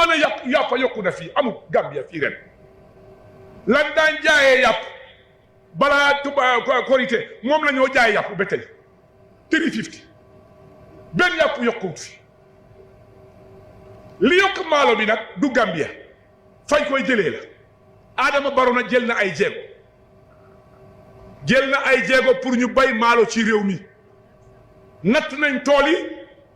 wane yàpp yokku na fii amul Gambia fii ren lan daan jaayee yàpp balaa korité moom la ñoo jaay yàpp ba tey 350 benn yàpp yokkuwut fi li yokk maalo bi nag du Gambia fañ koy jëlee la Adama Barrow na jël na ay jéego pour ñu bay maalo ci réew mi natt nañ tool yi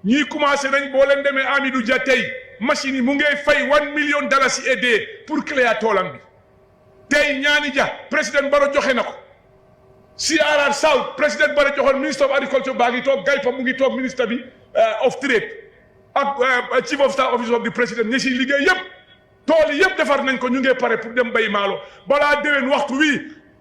ñii commencé nañ boo leen demee Amidou Dia tey machine yi mu ngay fay $1 million aidé pour cléa toolam bi tey ñaani ja président Barrow joxe na ko CRR South président Barrow joxoon ministre of agriculture baa ngi toog Gaypa mu ngi toog ministre bi of trade ak chief of staff office of the president ñi si liggéey yëpp tool yi yëpp defar nañ ko ñu ngee pare pour dem bay maalo balaa déwén waxtu wii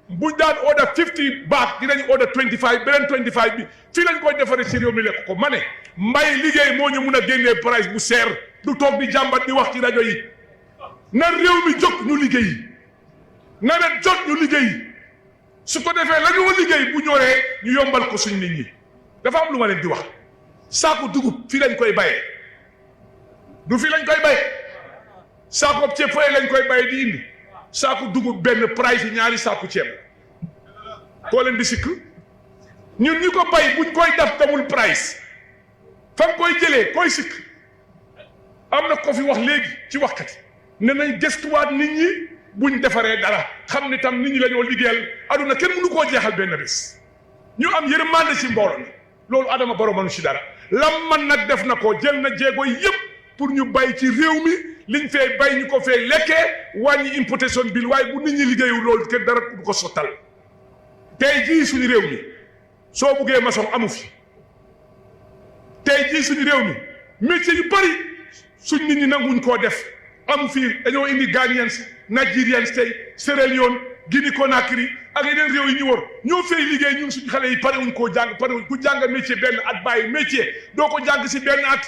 buñ daan order 50 baag dinañ order 25 beneen 25 bi fii lañ koy defaree si réew mi lekk ko ma ne mbay liggéey moo ñu mun a génnee price bu seer du toog di jàmbat di wax ci rajo yi na réew mi jóg ñu liggéey na leen jot ñu liggéey su ko defee la ñu liggéey bu ñoree ñu yombal ko suñ nit ñi dafa am lu ma leen di wax saako dugub fii lañ koy bayee du fii lañ koy bayee saako ceeb fay lañ koy bayee di indi saako dugub benn price yi ñaari saako ceeb koo leen di sikk ñun ñu ko bay buñ koy def tamul price fa nga koy jëlee koy sikk am na ko fi wax léegi ci waxkat ne nañ gëstuwaat nit ñi buñ defaree dara xam ni tam nit ñi la ñoo liggéeyal aduna kenn mënu koo jeexal benn bés ñu am yërmande ci mbooloo mi loolu Adama Barrow mënu ci dara lam man nag def na ko jël na jéego yëpp pour ñu bay ci réew mi liñ fee bay ñu ko fee lekkee wàññi importation bill waaye bu nit ñi liggéeyu loolu kenn dara du ko sottal tey jii suñu réew mi soo buggee maçon amu fi tey jii suñu réew mi métier yu bari suñ nit ñi nanguñ koo def amu fi dañoo indi Ghanaians Nigerians tey Sierra Leone Guinée Conakry ak yeneen réew yi ñu war ñoo fay liggéey ñun suñu xale yi parewuñ koo jàng parewuñ ku jàng métier benn at bàyyi métier doo ko jàng si benn at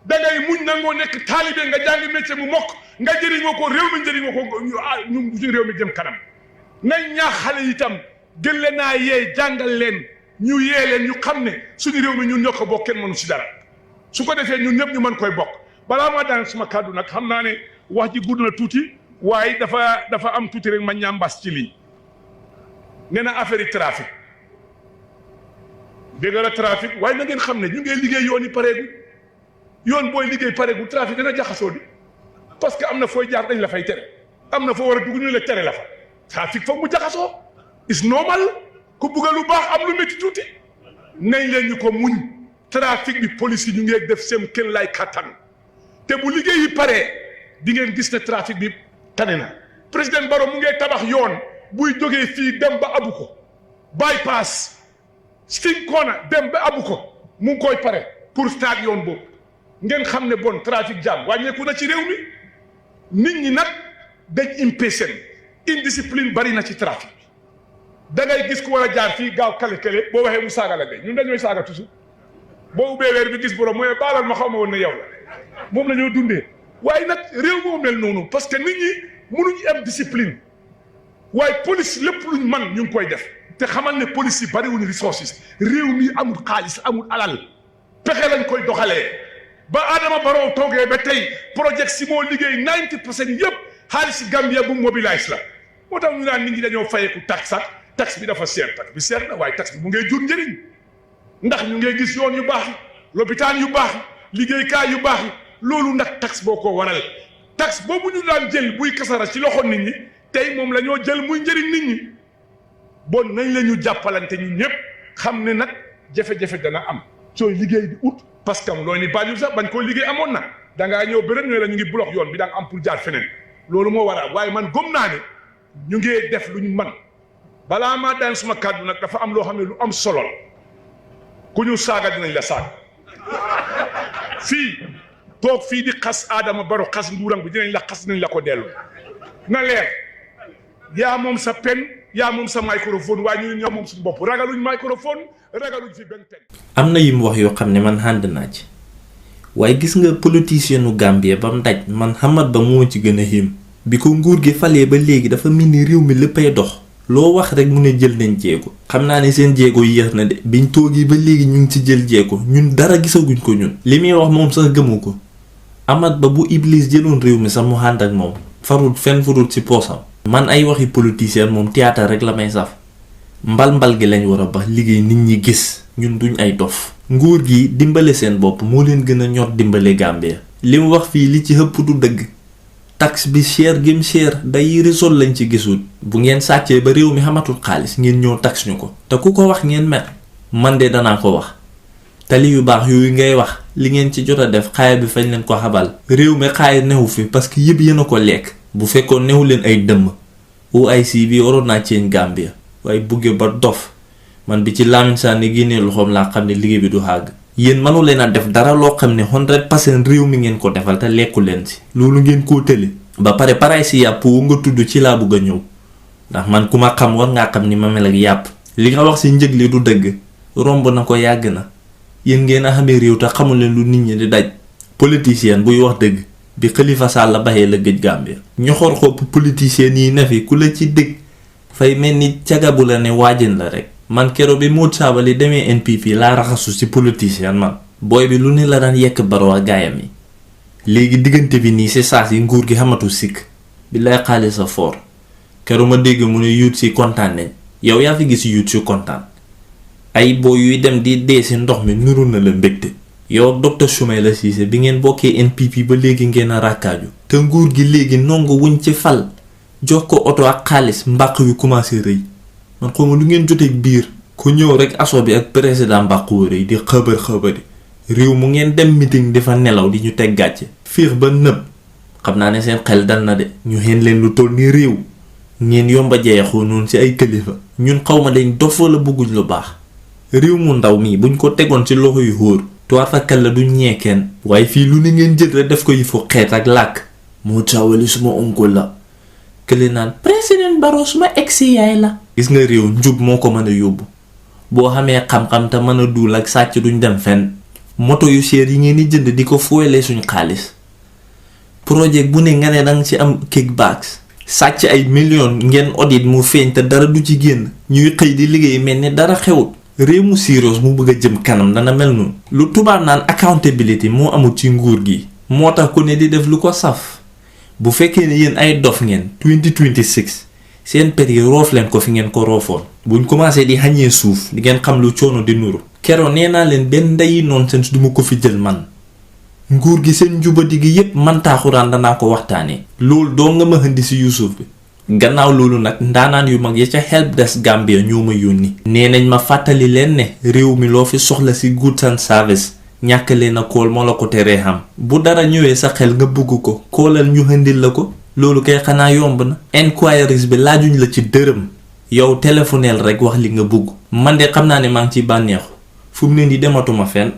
dangay muñ nangoo nekk taalibe nga jàng métier mu mokk nga jëriñoo ko réew mi njëriñoo ko ñu suñu réew mi jëm kanam nañ ñaax xale yi itam gën leen naa yee jàngal leen ñu yee leen ñu xam ne suñu réew mi ñun ñoo ko bokk kenn mënu si dara su ko defee ñun ñëpp ñu mën koy bokk balaa maa daan suma kàddu nag xam naa ne wax ji gudd na tuuti waaye dafa am tuuti rek ma ñambas ci lii nee na affaire yi trafic dégg la trafic waaye na ngeen xam ne ñu ngi liggéey yoon yi pareegu yoon booy liggéey pareegu trafic dana jaxasoo di parce que am na fooy jaar dañ la fay tere am na foo war a dugg ñu la tere la fa trafic foog mu jaxasoo is normal ku bugg lu baax am lu métti tuuti nañ leen ñu ko muñ trafic bi police yi ñu ngi def seen kenn lay kattan te bu liggéey yi paree di ngeen gis ne trafic bi tane na président Barrow mu ngi tabax yoon buy jógee fii dem ba abu ko bypass Sting Corner dem ba abu ko mu ngi koy pare pour start yoon boobu ngeen xam ne bon trafic jam wàññeeku na ci réew mi nit ñi nag dañ impatient indiscipline bari na ci trafic bi da ngay gis ku war a jaar fii gaaw kale boo waxee mu saaga la de ñun dañooy saaga toujours boo ubbee weer bi gis borom mooy baalal ma xaw ma woon ne yow la moom la ñoo dundee waaye nag réew moo mel noonu parce que nit ñi mënuñu am discipline waaye police lépp luñ man ñu ngi koy def te xamal ne police yi bariwuñu resources réew mi amul xaalis amul alal pexe lañ koy doxalee ba Adama Barrow toogee ba tey projet si moo liggéey 90% yëpp xaalis Gambia bu mobilise la moo tax ñu naan nit ñi dañoo fayeeku taxe bi dafa seer taxe bi seer na waaye taxe bi mu ngay jur njëriñ ndax ñu ngay gis yoon yu baax yi lopitaan yu baax yi liggéeykaay yu baax yi loolu ndax taxe boo ko waral taxe boobu ñu daan jël buy kasara ci loxo nit ñi tey moom la ñoo jël muy njëriñ nit ñi bon nañ la ñu jàppalante ñun ñëpp xam ne nag jafe-jafe dana am sooy liggéey di ut parce que loolu ni Banjul sax bañ koo liggéey amoon na da ngaa ñëw beneen ñooy la ñu ngi bloc yoon bi da nga am pour jaar feneen loolu moo waral waaye man gëm naa ne ñu ngi def lu ñu man balaa maa daan suma kàddu nag dafa am loo xam ne lu am solo la ku ñu saaga dinañ la saaga fii toog fii di xas Adama Barrow xas nguuram bi dinañ la xas dinañ la ko dellu na leer yaa moom sa pen yaa moom sa microphone waaye ñu ñoo moom suñu bopp ragaluñ microphone ragaluñ fi benn pen. am na yim wax yoo xam ne man ànd naa ci waaye gis nga politicien u Gambie ba mu daj man Hamad Ba moo ci gën a xiim bi ko nguur gi falee ba léegi dafa mel ni réew mi léppay dox loo wax rek mu ne jël nañ jéego xam naa ne seen jéego yéex na de biñ toogee ba léegi ñu ngi ci jël jéego ñun dara gisaguñ ko ñun li muy wax moom sax gëmu ko Amat Bah bu Iblis jëloon réew mi sax mu ànd ak moom farul fenn furul ci poosam. man ay waxi politicien moom théâtre rek la may saf mbal gi lañ war a ba liggéey nit ñi gis ñun duñ ay dof. nguur gi dimbale seen bopp moo leen gën a ñor dimbale Gambia. li mu wax fii li ci ëpp du dëgg. taxe bi cher gim cher day risol lañ ci gisul. bu ngeen sàccee ba réew mi xamatul xaalis ngeen ñëw taxe ñu ko. te ku ko wax ngeen mer. man de danaa ko wax. tali yu baax yooyu ngay wax li ngeen ci jot a def xaaya bi fañ leen ko xabal. réew mi xaaya newu fi parce que yëpp yéen a ko lekk. bu fekkoon newu leen ay dëmm. OIC bi waroon naa ceeñ Gambia. waaye bugge ba dof. man bi ci Lamin Sànni génnee loxoom laa xam ne liggéey bi du xàgg. yéen mënu leen a def dara loo xam ne 100% réew mi ngeen ko defal te lekku leen si. loolu ngeen koo tële. ba pare paray si yàpp wu nga tudd ci laa bugg a ñëw. ndax man ku ma xam war ngaa xam ni ma mel ak yàpp. li nga wax si njëg li du dëgg. romb na ko yàgg na. yéen ngeen a xamee réew te xamul leen lu nit ñi di daj. politicien buy wax dëgg. bi Khalifa Sall baxee la gëj Gambia. ñoxor xopp politicien yi ne fi ku la ci dëgg. fay mel ni cagabu la ne waajin la rek. man kero bi Modou Sabally demee NPP laa raxasu ci politicien man. booy bi lu ne la daan yekk Barrow ak gaayam yi. léegi diggante bi nii si saa si nguur gi xamatu sikk. bi lay xaalis sa foor. kero ma dégg mu ne yuut si kontaan nañ. yow yaa fi gis yuut si kontaan. ay boo yuy dem di dee si ndox mi nuru na la mbégte. yow ak docteur Soumaïla Cissé bi ngeen bokkee NPP ba léegi ngeen a rakkaaju. te nguur gi léegi nongu wuñ ci fal. jox ko oto ak xaalis mbàq wi commencé rëy. man xawma lu ngeen joteeg biir. ku ñëw rek aso bi ak président mbàq wu rëy di xëbari. réew mu ngeen dem meeting di fa nelaw di ñu teg gàcce. fiix ba nëb. xam naa ne seen xel dal na de. ñu xeen leen lu toll ni réew. ngeen yomba jeexoo noonu ci ay kilifa. ñun xawma dañ dof wala bëgguñ lu baax. réew mu ndaw mii buñ ko tegoon ci loxo yu xóor. tuwaat fa kal la duñ ñee kenn. waaye fii lu ne ngeen jël rek def ko yi fu xeet ak làkk. Modou Sabally suma oncle la. kële naan président Barrow suma ex yaay la. gis nga réew njub moo ko mën a yóbbu. boo xamee xam-xam te mën a duul ak sàcc duñ dem fenn. moto yu cher yi ngeen di jënd di ko fuwelee suñ xaalis. projet bu ne nga ne danga ci am kickbacks. sàcc ay millions ngeen audit mu feeñ te dara du ci génn. ñuy xëy di liggéey mel ni dara xewut. réew mu serious mu bëgg a jëm kanam dana mel noonu. lu tubaab naan accountability moo amul ci nguur gi. moo tax ku ne di def lu ko saf. bu fekkee ne yéen ay dof ngeen 2026 seen per yi roof leen ko fi ngeen ko roofoon. buñ commencé di xañee suuf di ngeen xam lu coono di nuru. keroon nee naa leen benn ndeyi nonsense duma ko fi jël man. nguur gi seen njubadi gi yépp man taaxuraan danaa ko waxtaanee. loolu doo nga ma xëndi si Yuusuf bi. gannaaw loolu nag ndaanaan yu mag ya ca helpdesk Gambia ñoo ma yónni. nee nañ ma fàttali leen ne réew mi loo fi soxla si goods and service ñàkk leen a kool moo la ko teree xam. bu dara ñëwee sa xel nga bëgg ko koolal ñu xëndil la ko. loolu kay xanaa yomb na. enquiries bi laajuñ la ci dërëm. yow téléphoneel rek wax li nga bëgg. man de xam naa ne maa ngi ci bànneexu. fu mu ne nii dematuma fenn.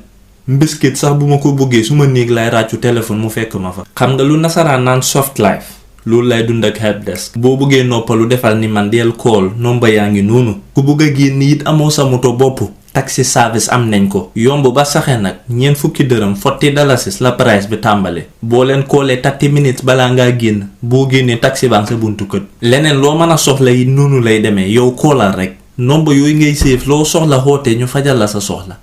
mbiskit sax bu ma ko bëggee su ma néeg lay ràccu téléphone mu fekk ma fa. xam nga lu nasaraan naan soft life. loolu lay dund ak helpdesk. boo bëggee noppalu defal ni man del call nomba yaa ngi noonu. ku bëgg a génn it amoo sa moto bopp. taxi service am nañ ko. yomb ba saxe nag ñeent fukki dërëm $40 la price bi tàmbale. boo leen koolee 30 minutes balaa ngaa génn. boo génnee taxi baa sa buntu kër. leneen loo mën a soxla yi noonu lay demee yow koolal rek. nomba yooyu ngay séef loo soxla xoote ñu fajal la sa soxla.